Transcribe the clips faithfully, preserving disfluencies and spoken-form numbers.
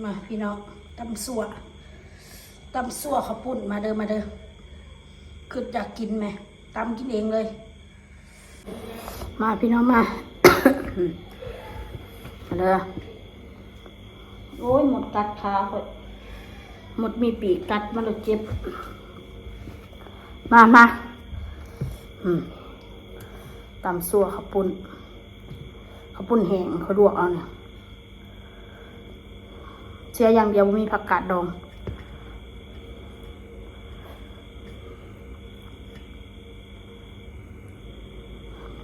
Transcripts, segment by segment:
มาพี่น้อง ตำซั่ว ตำซั่วข้าวปุ้น มาเด้อ มาเด้อ คืออยากกินไหม ตำกินเองเลย มาพี่น้องมา มาเด้อ โอ้ย มดกัดขาข้อย มดมีปีกกัดมาแล้วเจ็บ มา มา อืม ตำซั่วข้าวปุ้น ข้าวปุ้นแห้งเขาลวกเอาเนี่ย เสียอย่างเดียวบ่มีผักกาดดอง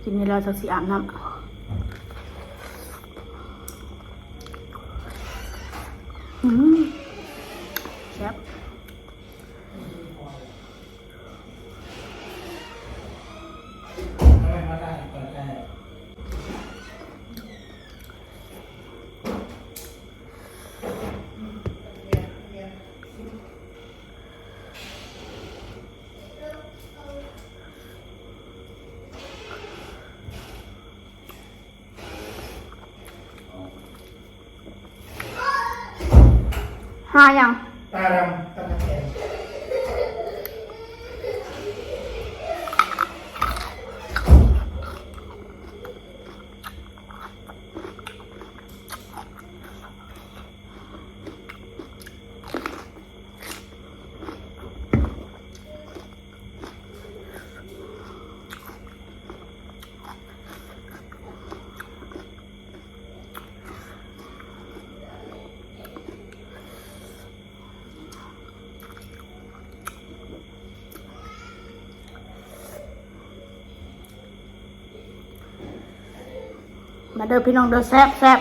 กินนี่แล้วจักสิอาบน้ำ อืม แซ่บ หายัง ตาดำตะกะแตน มาเด้อพี่น้องเด้อ แซ่บแซ่บ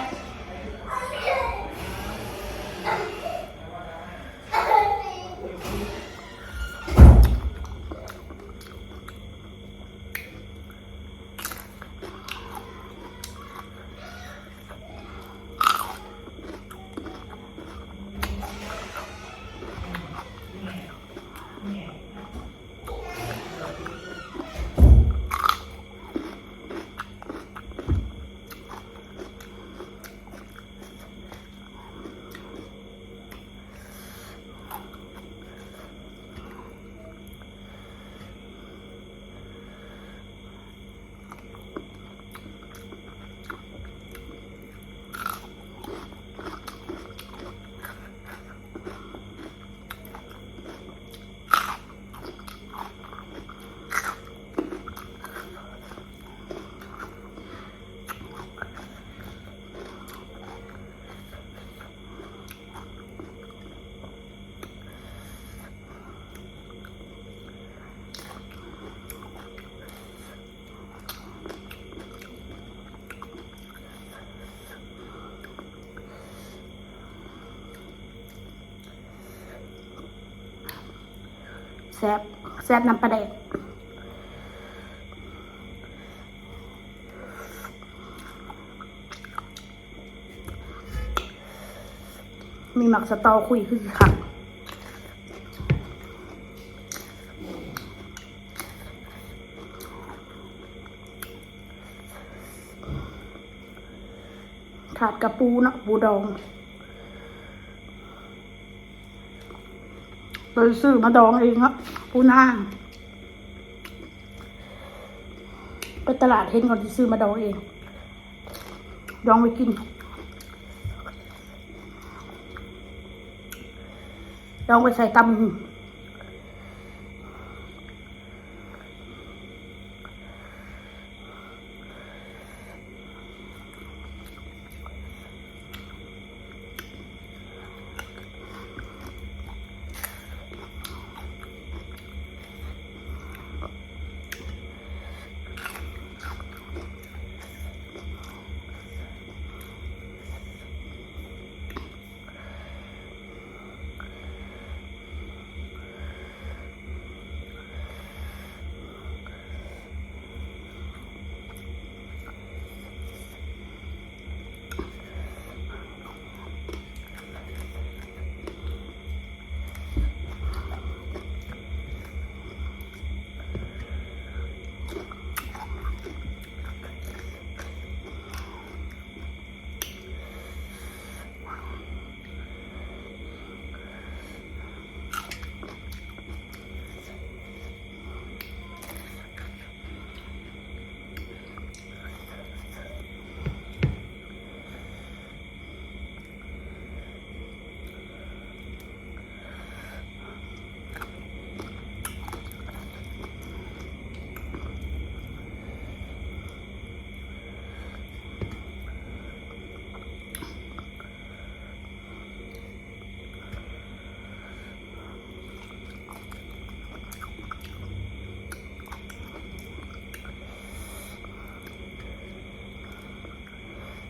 แซ่บ แซ่บนำปลาแดก มีหมากสะตอคุยคือคัก ขาดกะปูเนาะ ปูดอง ไปซื้อมาดองเองเนาะ ปูนา ไปตลาดเห็นเขาสิซื้อมาดองเอง ดองไว้กิน ดองไว้ใส่ตำ แ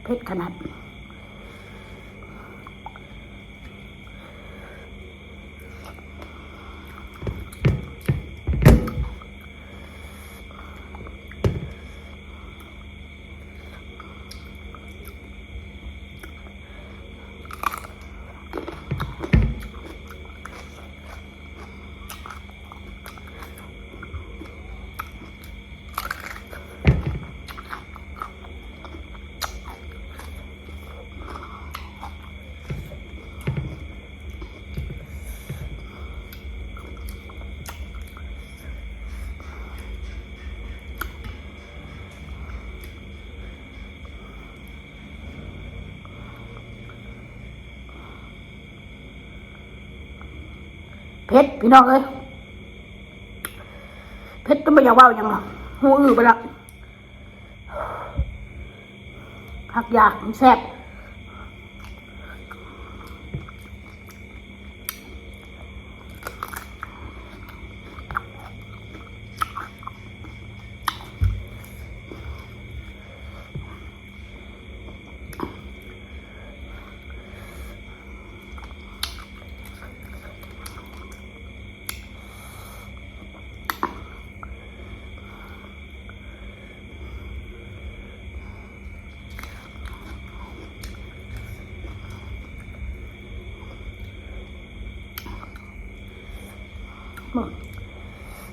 เผ็ดขนาด เผ็ดพี่น้องเอ้ย เผ็ดจนบ่อยากเว้าหยังละ หูอื้อไปละ หากอยากมันแซ่บ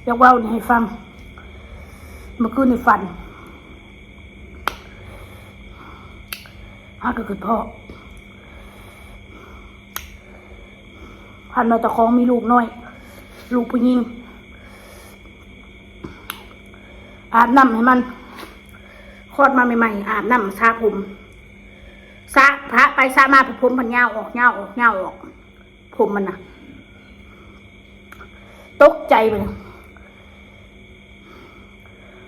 อยากเว้านี่ให้ฟัง เมื่อคืนนี่ฝัน หากะคือพ่อ ฝันว่าเจ้าของมีลูกน้อย ลูกผู้หญิง อาบน้ำให้มัน คลอดมาใหม่ๆ อาบน้ำสระผม สระ พระไปสระมา ผมมันยาวออก ยาวออก ยาวออก ผมมันน่ะ ตกใจไปเลย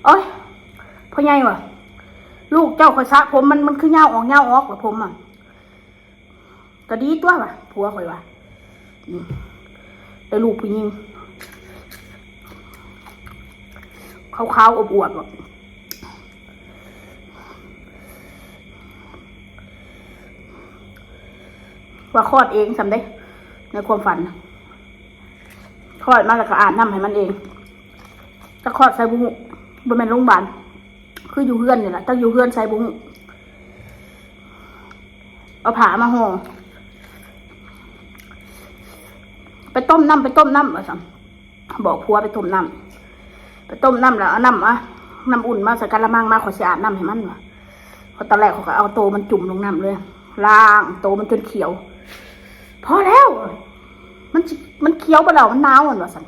โอ๊ย พ่อใหญ่ว่ะ ลูกเจ้าข้อยสระผมมัน มันคือยาวออก ยาวออกว่ะ ผมอ่ะ ก็ดีตั๊วว่ะ ผัวข้อยว่ะ อืม แต่ลูกผู้หญิง ขาวๆ อวบๆ แบบ ว่าคลอดเองซ้ำเด้ ในความฝันน่ะ คลอดมาแล้วก็อาบน้ำให้มันเอง จะคลอดไสบ่ฮู้ บ่แม่นโรงพยาบาล คืออยู่เฮือนนี่แหละ จักอยู่เฮือนไสบ่ฮู้ เอาผ้ามาห่อ ไปต้มน้ำ ไปต้มน้ำ ว่าซั่น บอกผัวไปต้มน้ำ ไปต้มน้ำแล้วเอาน้ำมา น้ำอุ่นมาใส่กะละมังมา ข้อยสิอาบน้ำให้มันว่ะ เพราะตอนแรกข้อยก็เอาโตมันจุ่มลงน้ำเลย ล้างโตมันจนเขียว พอแล้ว มันสิ มันเขียวไปแล้ว มันหนาว มันว่าซั่น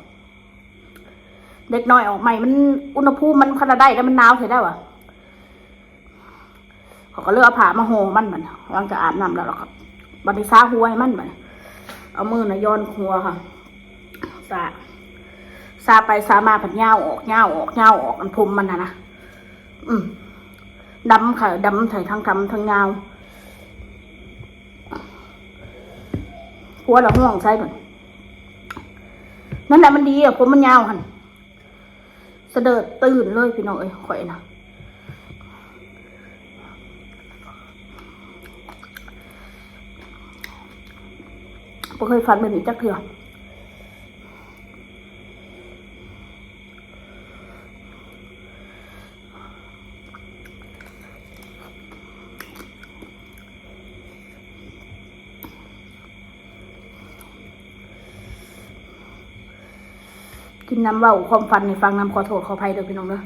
เด็กน้อยออกใหม่ มันอุณหภูมิมันขนาดใดแล้ว มันหนาวเสียได้วะ เขาก็เลยเอาผ้ามาห่อมันบัดนี้ หลังจากอาบน้ำแล้ว เราก็บัดนี้สระหัวให้มันบัดนี้ เอามือนะย้อนหัวค่ะ สระ สระไปสระมา ผัดยาวออก ยาวออก ยาวออก อันผมมันนะนะ อืม ดำค่ะ ดำใส่ทั้งดำทั้งยาว ผัวละห้องใส่บัด นั่นแหละมันดีอ่ะ ผมมันยาวหั่น สะเดิดตื่นเลยพี่น้องเอ้ย ข่อยนะ บ่เคยฝันแบบนี้จักเทื่อ กินน้ำเว้าความฝันให้ฟังนำ ขอโทษขออภัยเด้อพี่น้องเด้อ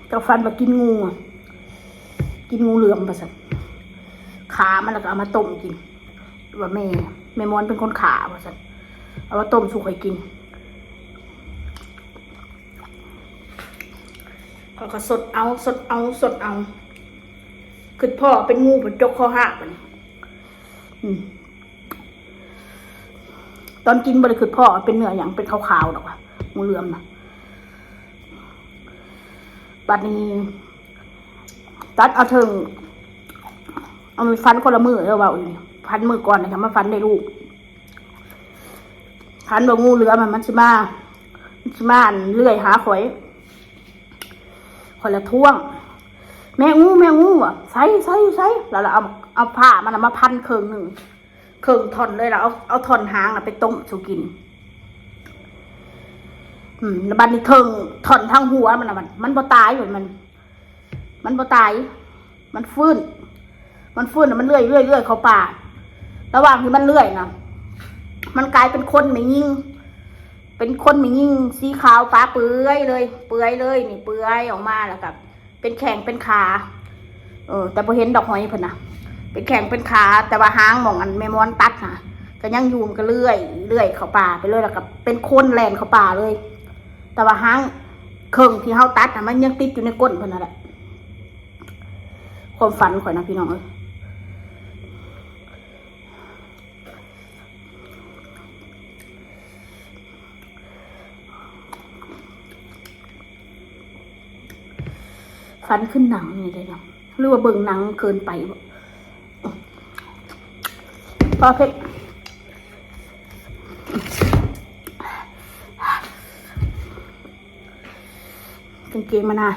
เจ้าฝันว่ากินงูอะ กินงูเหลือมว่าซั่น ฆ่ามันแล้วก็เอามาต้มกิน ว่าแม่ แม่มอนเป็นคนฆ่าว่าซั่น เอามาต้มสู่ข้อยกิน ข้อยก็สดเอา สดเอา สดเอา คิดพ้อเป็นงู เพิ่นจกคอหักบัดนี้ อืม ตอนกินบ่ได้คิดพ้อเป็นเนื้อหยัง เป็นขาวๆดอกว่ะ งูเหลือมน่ะ บัดนี้ ตัดเอาเถิง เอาไปฝันคนละมื้อเด้อ เว้าอยู่นี่ ฝันมื้อก่อนน่ะ ยังมาฝันได้ลูก ฝันว่างูเหลือมอะ มันสิมา สิมาอันเลื่อยหาข่อย ข่อยละท้วง แม่งู แม่งู ว่ะ ใส่ ใส่ ใส่ แล้วละเอา เอาผ้ามันน่ะมาพันเคิ่งหนึ่ง เคิ่งท่อนเลย แล้วเอา เอาท่อนหางน่ะไปต้มสู่กิน อืม แล้วบัดนี้เคิ่งท่อนทั้งหัวมันน่ะ มัน มันบ่ตายเว้ย มัน มันบ่ตาย มันฟื้น มันฟื้นน่ะ มันเลื่อย เลื่อย เลื่อยเข้าป่า ระหว่างที่มันเลื่อยน่ะ มันกลายเป็นคนแม่ญิง เป็นคนแม่ญิงสีขาว ปลาเปื่อยเลย เปื่อยเลย นี่ เปื่อยออกมาแล้วก็เป็นแข้งเป็นขา เออ แต่บ่เห็นดอกหอยเพิ่นน่ะ เป็นแข้งเป็นขา แต่ว่าหางหม่องอันแม่มอนตัดน่ะ ก็ยังอยู่ มันก็เลื่อย เลื่อยเข้าป่าไปเลย แล้วก็เป็นคนแล่นเข้าป่าเลย แต่ว่าหางเคิ่งที่เฮาตัดน่ะ มันยังติดอยู่ในก้นเพิ่นนั่นแหละ ความฝันข่อยนะพี่น้องเอ้ย ฝันขึ้นหนังนี่เลยเนาะ หรือว่าเบิ่งหนังเกินไปบ่ พอเผ็ด กางเกงมานา